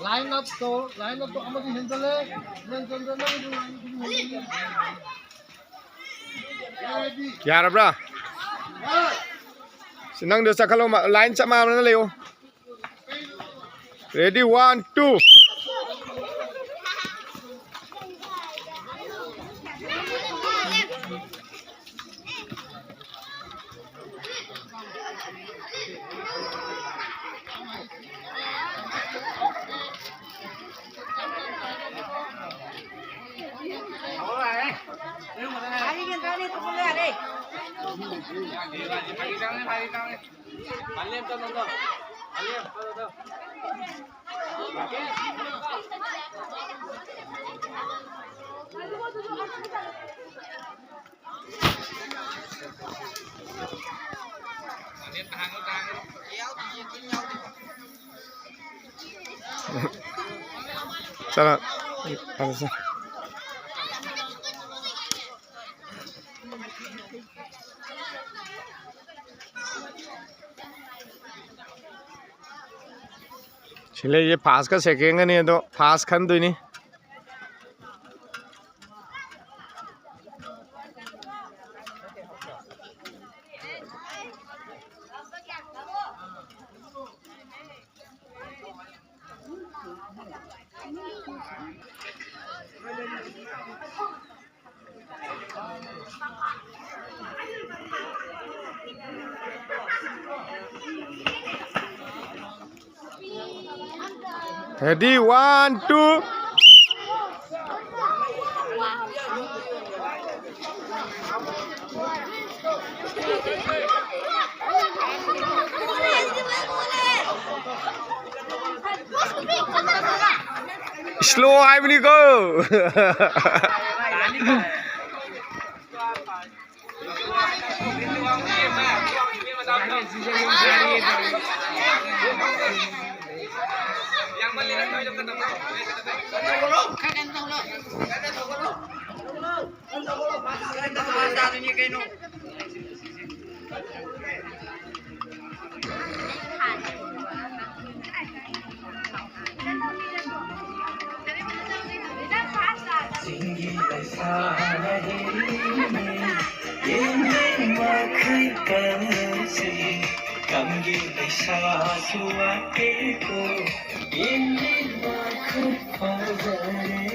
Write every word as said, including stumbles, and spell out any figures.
Line up ꯇꯣ, line up ꯇꯣ ꯑꯃꯗꯤ ꯍꯦꯟꯖꯜꯂꯦ꯫ ꯍꯦꯟꯖꯜꯂꯦ, ꯅꯪꯒꯤ line ꯑꯗꯨꯝ ꯍꯦꯟꯖꯜꯂꯦ꯫ Ready? ꯌꯥꯔꯕ꯭ꯔꯥ? ꯁꯤ ꯅꯪꯗꯣ ꯆꯠꯈꯠꯂꯣ, line ꯆꯞ ꯃꯥꯟꯅꯅ ꯂꯩꯌꯣ꯫ Ready, one, two. ꯆꯠꯂꯣ꯫ ꯁꯤ ꯂꯩꯁꯦ first ꯀ second ꯒꯅꯤ, ꯑꯗꯣ first ꯈꯟꯗꯣꯏꯅꯤ꯫ Ready, one, two. Slow ꯍꯥꯏꯕꯅꯤꯀꯣ꯫ ꯌꯦꯡꯅꯤꯡꯕ ꯈꯛꯇꯁꯤ ꯇꯝꯒꯤ ꯂꯩꯁꯥꯁꯨ ꯋꯥꯠꯇꯦꯀꯣ꯫ ꯌꯦꯡꯅꯤꯡꯕ ꯈꯛ ꯐꯖꯔꯦ꯫